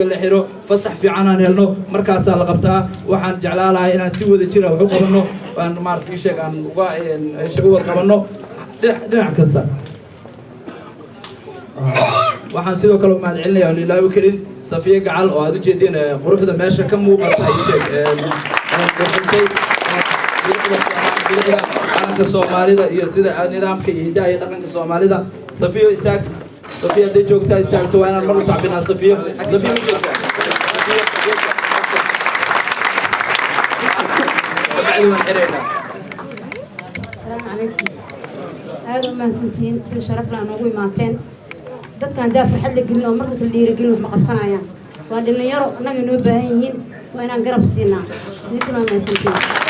La xiro, fasax fiican aan helno, markaasaa la qabtaa. Waxaan jeclaa lahay inaan si wada jira wax u qabanno, aan maarata ii sheeg aan uga u wada qabanno dhinac kasta. Waxaan sidoo kale u mahad celinaya oon ilaawi karin Safiye Gacal oo aad u jeedeen quruxda meesha ka muuqata, ii sheeg qurxisay bilicda calanka Soomaalida iyo sida nidaamka iyo hiddaha iyo dhaqanka Soomaalida. Safiyo, istaag. Safiya hadday joogtaa, istaagto. Waa inaan mar u sacbinaa Safiyo. Safiyo ma joogtaa? Kabacdi waan xiraynaa. Asalaamu calaykum. Aada u mahadsantihiin sida sharaf la noogu imaateen. Dadkaan daa farxad la gelin oo markasta la dhiirigelin, wax ma qabsanayaan. Waa dhalinyaro, annaga noo baahan yihiin, waa inaan garab siinaa. Idinkuna waa mahadsantihiin.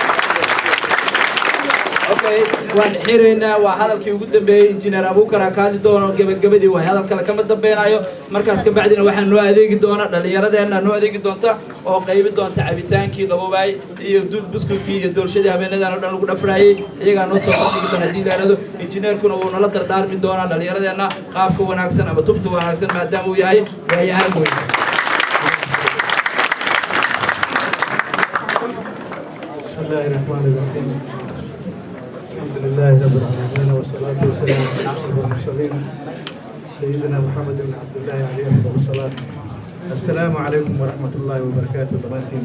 Okay, waan xiraynaa. Waa hadalkii ugu dambeeyey. Injineer Abuukar ha ka hadli doono. Gebagabadii waay, hadal kale kama dambeynayo. Markaas ka bacdina waxaa noo adeegi doona dhallinyaradeenna noo adeegi doonta oo qaybi doonta cabitaankii qaboobaay iyo buskudkii iyo doolshadii habeenadan oo dhan lagu dhafraayey. Iyagaa noo soo bandhigi doona haddii ilaahado. Injineerkuna wuu nala dardaarmi doonaa dhallinyaradeenna qaabka wanaagsan ama tubta wanaagsan, maadaama uu yahay waayo arag weyn. بسم الله الرحمن الرحيم، الحمد لله رب العالمين، والصلاة والسلام على أشرف المرسلين، سيدنا محمد بن عبد الله عليه أفضل الصلاة. السلام عليكم ورحمة الله وبركاته. Dhammaantiin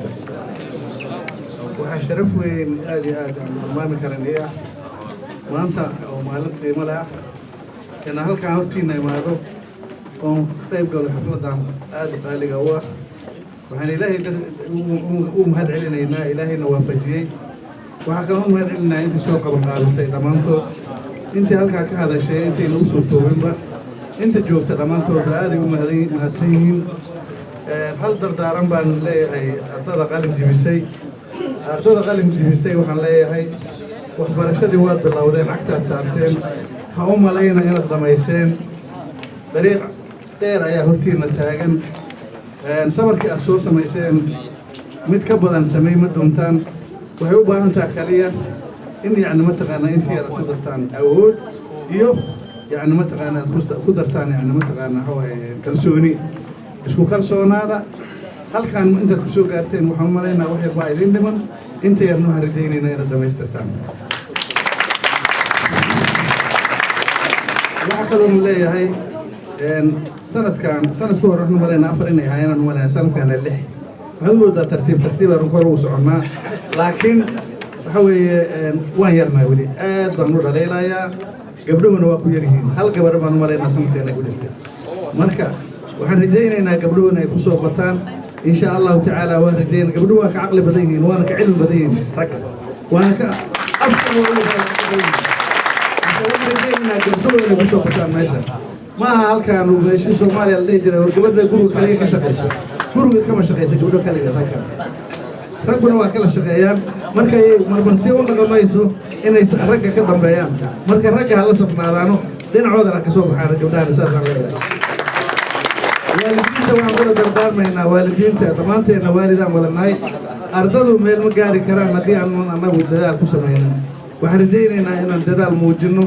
waxaa sharaf weyn aad iyo aad aan tilmaami karan ii ah maanta oo maalin qiimo leh ah inaan halkaan hortiina imaado oon ka qayb galo xafladan aada u qaaliga u ah. Waxaan Ilaahay u mahad celinaynaa Ilaahayna waafajiyey. Waxaa kaloo u mahad celinayaa intii soo qaban qaabisay dhammaantood, intii halkaa ka hadashay, intay nagu suurtoobinba, inta joogta dhammaantoodba aaday u mahadsan yihiin. Hal dardaaran baan leeyahay ardada qalin jibisay. Ardada qalin jibisay waxaan leeyahay: waxbarashadii waad bilowdeen, cagtaad saarteen, ha u malayna inaad dhammayseen. Dariiq dheer ayaa hortiina taagan. Sabarkii aad soo samayseen mid ka badan samay ma doontaan. Waxay u baahan taha kaliya in yacni mataqaanaa intii yar aad ku dartaan awood iyo yacni mataqaanaa aad ku dartaan yacni mataqaanaa waxa waaye kalsooni. Isku kalsoonaada. Halkaan intaad ku soo gaarteen, waxaan u malaynaa wax yar baa idiin dhiman. Inta yarna waxaan rajaynaynaa inaad dhammaystirtaan. Waxaa kaloon leeyahay, sanadkan, sanadka hore waxaan u malaynaa afar inay ahaayeen aan u malaynaa, sanadkaana lix. Waxaad u moodaa tartiib tartiib aan kor ugu soconnaa, laakiin waxa weeye waan yarnaa weli, aad baan u dhaleelayaa. Gabdhuhuna waa ku yar yihiin. Hal gabar baan u malaynaa sanadkeena ku jirta. Marka waxaan rajaynaynaa gabdhuhuna ay ku soo bataan, insha Allahu tacaala. Waan rajaynaa. Gabdhuhu waa ka caqli badan yihiin, waana ka cilmi badan yihiin ragga, waana ka afka waa badan yihiin. Waxaan rajaynaynaa gabdhuhu inay ku soo bataan meesha. Ma aha halkaan meeshii Soomaaliya la dhihi jiray war gabadha guriga kaliya ka shaqayso. Guriga kama shaqaysa gabdho kaliya, ragga ragguna waa kala shaqeeyaan. Markay marmarsi u dhaqamayso inay ragga ka dambeeyaan, marka ragga hala safnaadaano, dhinacoodana ha ka soo baxaan gabdhahana. Saasaan leeyahay. Waalidiinta waxaan kula dardaarmaynaa, waalidiinta dhammaanteenna waalidaan wada nahay, ardadu meel ma gaari karaan haddii aanan annagu dadaal ku samaynin. Waxaan rajaynaynaa inaan dadaal muujinno,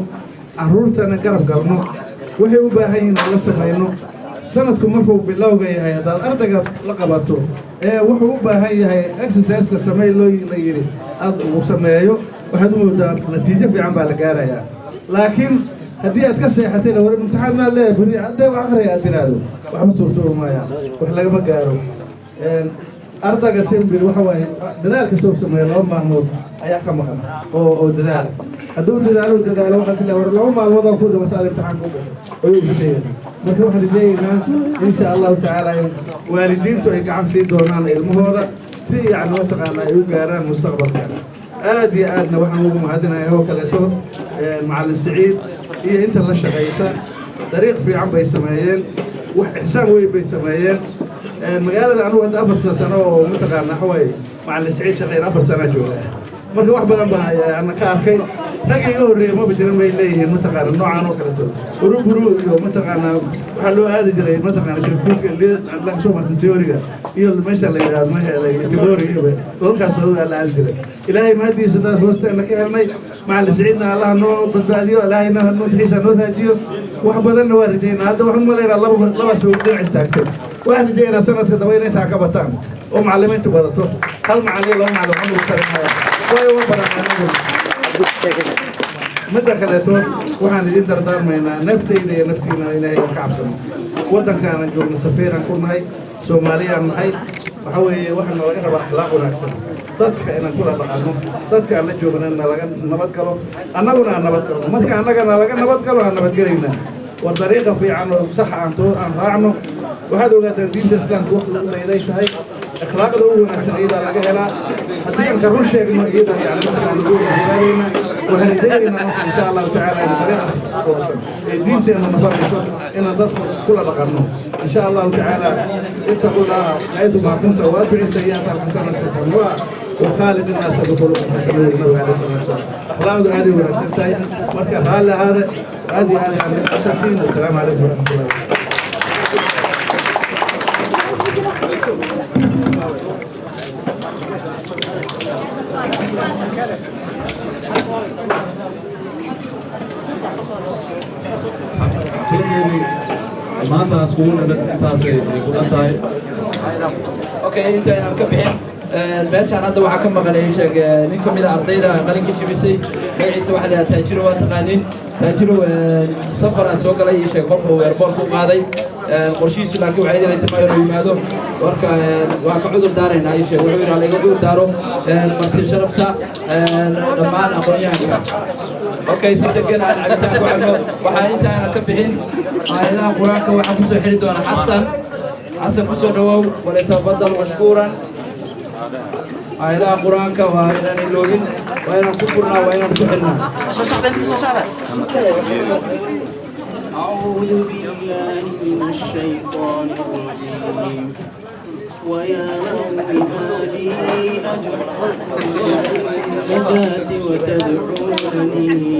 carruurtana garab galno, waxay u baahan yihiin aan la samayno. Sanadku markuu bilowga yahay, haddaad ardayga la qabato ee wuxuu u baahan yahay exerciseka samey loo la yidhi aad uu sameeyo, waxaad u moodaa natiijo fiican baa la gaarayaa. Laakiin haddii aad ka seexatay, la hore imtixaan maad leeyahay beri, haddee wax akhriya aad tiraahdo, waxba suurtoobi maayaan, wax lagama gaaro. Ardayga simbir waxa waaye dadaal kastoo sameeyo, 2 maalmood ayaa ka maqan oo dadaala. Hadduu dadaalo dadaalo, waxaad tilaha war 2 maalmood oo ku dhama saad imtixaanka u gasho ayuu isu sheegay. Marka waxaan rajaynaynaa, insha Allahu tacaala, in waalidiintu ay gacan sii doonaan ilmahooda si yacni mataqaana ay u gaaraan mustaqbalka. Aad iyo aadna waxaan ugu mahadinayaa oo kaleeto Macallin Siciid iyo inta la shaqaysa. Dariiq fiican bay sameeyeen, wax ixsaan weyn bay sameeyeen magaalada. Anugu hadda 4-ta sano oo mataqaana waxa waaye Macallin Siciid shaqeyn, 4 sanaa jooga. Marka wax badan baan ana ka arkay. Rag iga horreeya maba jiran bay leeyihiin mataqaana noocan oo kaleeto. Uruburu iyo mataqaana waxaa loo aadi jiray mataqaana shirkuudka laga soo martay teoriga iyo meesha la yidhaahdo ma helay tibori iyo dhulalkaas oo la aadi jiray. Ilaahay mahadiisa taas hoosteena ka helnay. Macallin Siciidna Allaha noo badbaadiyo, Ilaahayna noo tixiisa noo raajiyo. Wax badanna waa rajaynaa. Hadda waxaan u malaynaa laba soo dhinac istaagtay. Waxaan rajeynaa sanadka daba inay intaa ka bataan oo macallimiintu badato. Hal macallin, laba macallin waxaan ugu tarinaya, waayo waa baranaa anagu. Midda kaleeto, waxaan idin dardaarmaynaa, naftayda iyo naftiina, Ilaahay ka cabsano. Waddankaanan joogno safiiraan ku nahay, Soomaaliyaan nahay. Waxaa weeye, waxaa nalaga rabaa akhlaaq wanaagsan, dadka inaan kula dhaqanno, dadka aan la joogna nalaga nabad galo, annaguna aan nabad galno. Marka annaga nalaga nabad galo, aan nabadgelaynaa. War dariiqa fiican oo sax aan too aan raacno. Waxaad ogaataan diinta Islaamka wax lagu dayday tahay. Akhlaaqda ugu wanaagsan iyadaa laga helaa. Haddii aan ka run sheegno, iyada yani markaan ugu dadaaleyna. Waxaan rajaynaynaa marka, insha Allahu tacaala, in dariiqa toosan ee diinteenna nafarayso inaan dadka kula dhaqanno, insha Allahu tacaala. اتقوا الله حيثما كنت واتبع السيئات الحسنة تمحوها وخالق الناس بخلق حسن. النبي عليه الصلاة والسلام أخلاقه هذه wanaagsan tahay. Marka raalli ahaada, aad iyo aad aan mahadsantihiin. Wasalaamu calaykum waraxmatullahi wabarakatu. Xafladeedii maanta aan iskugu nimid intaasay ku dhan tahay. Okay, inta aynan ka bixin meeshaan, hadda waxaa ka maqan, ii sheeg, nin ka mid a ardayda qalinka jebisay. Magaciisa waxaa la yidhaha Taajiro. Waa taqaaniin Taajiro. Safar aan soo galay, ii sheeg, qofka uu airport ku qaaday qorshihiisu, laakiin waxay inay timaa inuu yimaado. Marka waan ka cudur daaraynaa. Ii sheeg, wuxuu yidhi halaga cudur daaro marti sharafta, dhammaan aqoon-yahanka. Okay, si degan aan cabitaan ku cabno. Waxaa inta aanan ka bixin, aayadaha Qur-aanka waxaan kusoo xiri doona Xasan. Xasan, kusoo dhawow. وليتفضل مشكورا. Aayadaha Qur-aanka waa inaan iloobin, waa inaan ku furnaa, waa inaan ku xirnaa. أعوذ بالله من الشيطان الرجيم. ويا قوم ما لي أدعوكم إلى النجاة وتدعونني